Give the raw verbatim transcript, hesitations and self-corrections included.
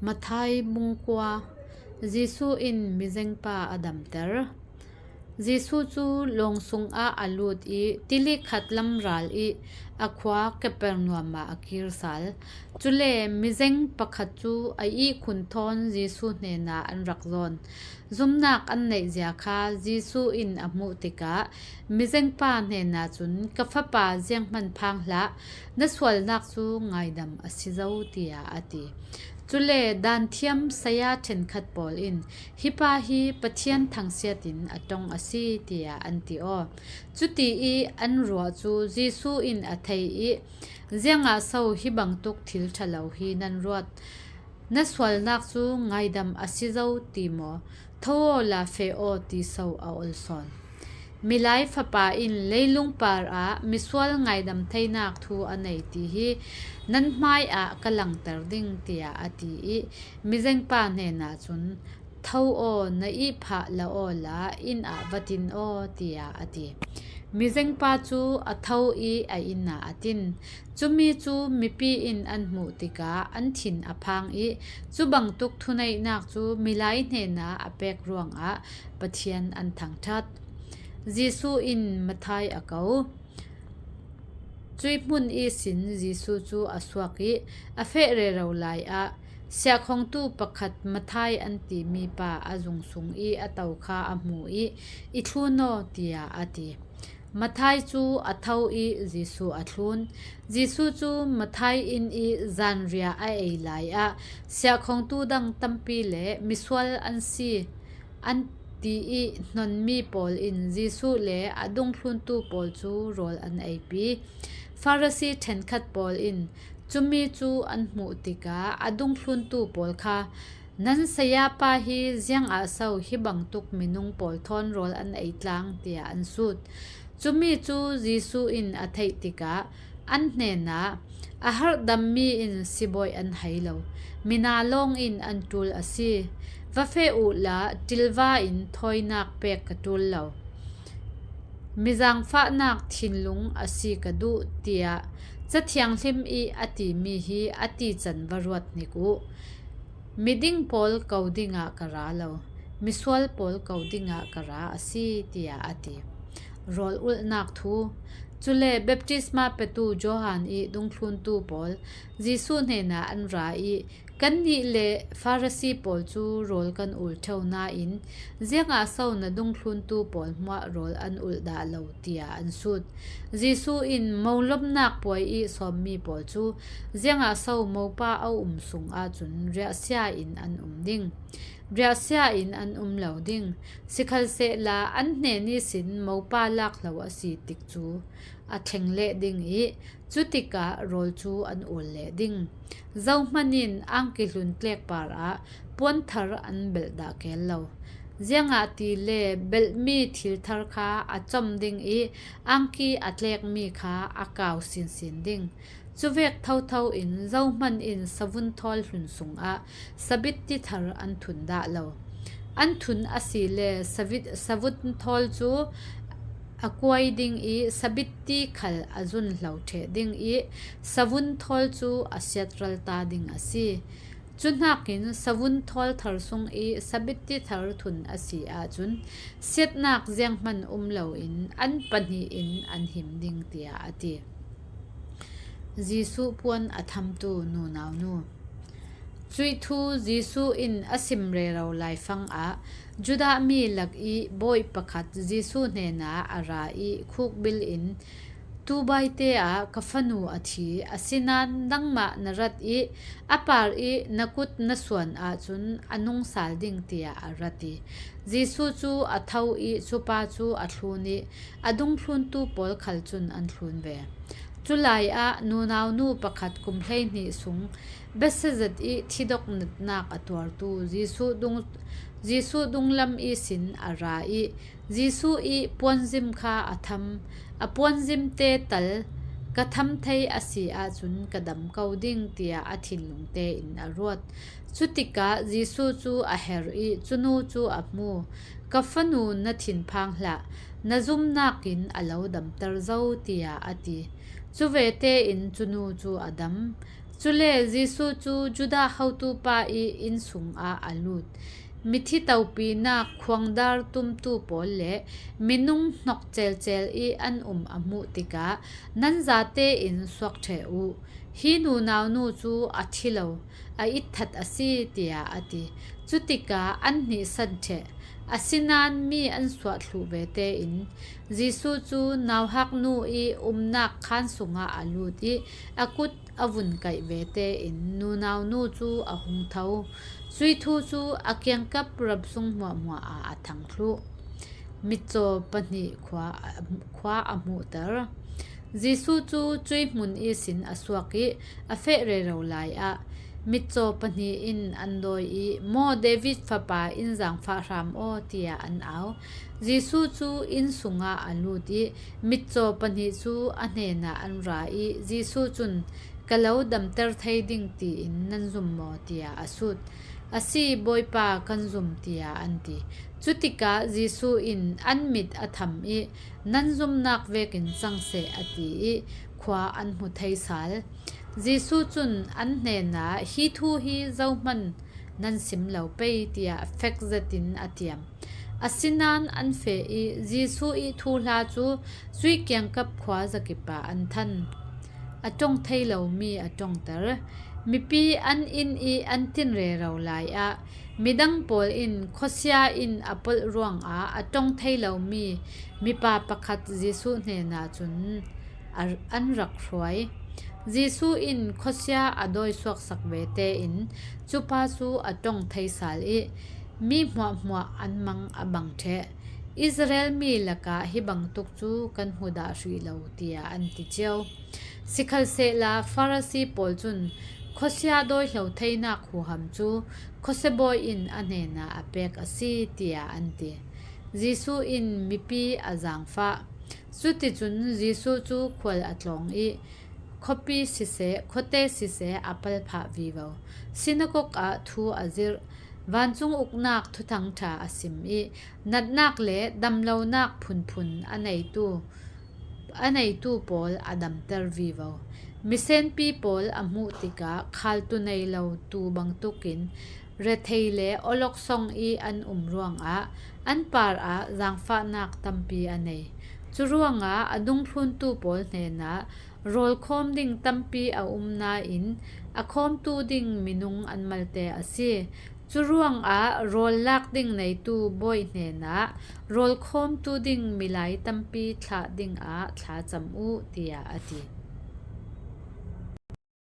Matthai bung kua. Jesuh in mizengpa a damter. Jesuh cu lawng sungah a lut i, tili khat lamral i a khua Kapernaum ah a kir sal. Cule mizeng pakhat cu a ihkhun thawn Jesuh hnenah an rak zawn. Zumnak an neih zia kha Jesuh in a hmuh tikah, mizengpa hnenah cun, "Ka fapa, zianghman phang hlah, na sualnak cu ngaidam a si zo," tiah a ti. Cule Danthiam saya ṭhenkhat pawl in, "Hi pa hi Pathian thangsiat in a ṭong a si," tiah an ti aw. Cuti i an ruah cu Jesuh in a thei i, "Ziangah so hi bangtuk thil ṭhalo hi nan ruat? Na sualnak cu ngaidam a si zo ti maw? Tho awla feh aw," ti so a ol sawn. "Milai Fapa in leilung par ah misual ngaidam theinak thu a nei ti hi nan hmaiah ka langter ding," tiah a ti i, mizengpa hnenah cun, "Tho aw, na ihphah la awla inn ah va tin aw," tiah a ti. Mizengpa cu a tho i a inn ah a tin. Cumi cu mipi in an hmuh tikah an thin a phang i, cubangtuk thuneihnak cu milai hnenah a pek ruangah Pathian an thangṭhat. Jesuh in Matthai a ko. Cuih hmun ihsin Jesuh cu a suak i a feh rero lai ah, siahkhongtu pakhat Matthai an timi pa a zung sung i a to kha a hmu i, "I thlun aw," tiah a ti. Matthai cu a tho i Jesuh a thlun. Jesuh cu Matthai inn i zanriah a ei lai ah, siahkhongtu dang tampi le misual an si an ti i hnonmi pawl in Jesuh le a dungthluntu pawl cu rawl an eipi. Farasi ṭhenkhat pawl in cumi cu an hmuh tikah, a dungthluntu pawl kha, "Nan sayapa hi ziangah so hi bangtuk minung pawl thawn rawl an ei tlang?" tiah an sut. Cumi cu Jesuh in a theih tikah an hnenah, "A harhdammi in sibawi an hei lo, mina lawng in an ṭul a si. Va feh uhla ṭilva in thawinak pek ka ṭul lo. Mizangfahnak thinlung a si ka duh," tiah Ca Thianghlim i a timi hi a tican va ruat hnik uh. "Miding pawl ko dingah ka ra lo, misual pawl ko dingah ka ra a si," tiah a ti. Rawl ulhnak thu. Cule baptisma petu Johan i dungthluntu pawl Jesuh hnenah an ra i, "Kannih le Farasi pawl cu rawl kan ul ṭheo nain, ziangah so na dungthluntu pawl hmuah rawl an ulh dah lo?" tiah an sut. Jesuh in, "Molomnak puai i sawmmi pawl cu ziangah so mopa a um sung ahcun riahsia in an um ding? Riahsia in an um lo ding. Sikhalsehla an hnen ihsin mopa lak lo a si tik cu a thleng leh ding i, cutikah rawl cu an ul leh ding. Zohman in angki hlun tlek par ah puanthar an belh dah keel lo. Ziangahtile belhmi thilthar kha a com ding i, angki a tlekmi kha a kau sinsin ding. Cuvek thotho in zohman in savun thawl hlun sungah sabitti thar an thun dah lo. An thun asile savit-, savun thawl cu a kuai ding i, sabitti khal a zun hlo ṭheh ding i, savun thawl cu a siatral ta ding a si. Cuhnakin savun thawl thar sung i sabitti thar thun a si ahcun, siatnak zianghman um loin an pahnih in an him ding," tiah a ti. Jesuh puan a thamtu nunau nu. Cuih thu Jesuh in a sim rero laifang ah Judah mi lak i bawi pakhat Jesuh hnenah a ra i khukbil in, "Tubaite ah ka fanu a thi, asinain nangmah na rat i a par i na kut na suan ahcun a nung sal ding," tiah a rat i, Jesuh cu a tho i cupa cu a thlun i a dungthluntu pawl khal cun an thlun ve. Culai ah nunau nu pakhat kum hleihnih sung Bethsaida i thidok natnak a tuartu Jesuh dung, Jesuh dunglam ihsin a ra i Jesuh i puanzim kha a tham. A puanzimte tal, "Ka tham thei a si ahcun ka dam ko ding," tiah a thinlung tein a ruat. Cutikah Jesuh cu a herh i cunu cu a hmu. "Ka fanu na thinphang hlah, na zumnak in a lo damter zo," tiah a ti. Cuvete in cunu cu a dam. Cule Jesuh cu Judah hotupa i inn sungah a lut. Mithi topinak khuangdar tumtu pawl le minung hnok celcel i an um a hmuh tikah, "Nan zate in suak ṭheh u. Hi nunau nu cu a thi lo, a itthat a si," tiah a ti. Cutikah an hnihsan ṭheh. Asinain mi an suah thluh ve tein Jesuh cu nauhak nu i umnak khaan sungah a lut i a kut a vun kaih ve tein nunau nu cu a hung tho. Cuih thu cu a kiangkap ramsung hmuahhmuah ah a thang thluh. Mitcaw pahnih khua, khua a hmuhter. Jesuh cu cuih hmun ihsin a suak i a feh rero lai ah mitcaw pahnih in an dawi i, "Maw David fapa, in zaangfah hram aw," tiah an au. Jesuh cu inn sungah a lut i mitcaw pahnih cu a hnenah an ra i Jesuh cun, "Ka lo damter thei ding tiin nan zum maw?" tiah a sut. "A si, Bawipa, kan zum," tiah an ti. Cutikah Jesuh in an mit a tham i, "Nan zumnak vekin cang seh," a ti i khua an hmu thei sal. Jesuh cun an hnenah, "Hi thu hi zohman nan sim lo pei," tiah fek zetin a tiam. Asinain an feh i Jesuh i thuhla cu cuih kiangkap khua zakip ah an than. A ṭong thei lomi a ṭongter. Mipi an inn i an tin rero lai ah midang pawl in khuasia in a polh ruangah a ṭong thei lomi mipa pakhat Jesuh hnenah cun a, an rak hruai. Jesuh in khuasia a dawi suaksak ve tein cupa cu a ṭong thei sal i mi hmuahhmuah an mang a bang ṭheh. "Israel mi lakah hi bangtuk cu kan hmu dah hrih lo," tiah an ti cio. Sikhalsehla Farasi pawl cun, "Khuasia dawihlo theinak huham cu khuasia bawi in a hnenah a pek a si," tiah an ti. Jesuh in mipi a zaangfah. Cuticun Jesuh cu khual a tlawng i khuapi siseh, khuate siseh a palphah vivo. Sinagog ah thu a zirh. Vancung uknak thuthang ṭha a sim i natnak le damlonak phunphun a neitu, a neitu pawl a damter vivo. Misenpi pawl a hmuh tikah khaltu nei lo tuu bangtukin rethei le awloksong i an um ruangah an parah zaangfahnak tampi a nei. Curuangah a dungthluntu pawl hnenah rawl khawm ding tampi a um nain a khawmtu ding minung an malte a si. Curuangah rawl lak ding neitu bawi hnenah rawl khawmtu ding milai tampi thlah dingah thlacam u, tiah a ti.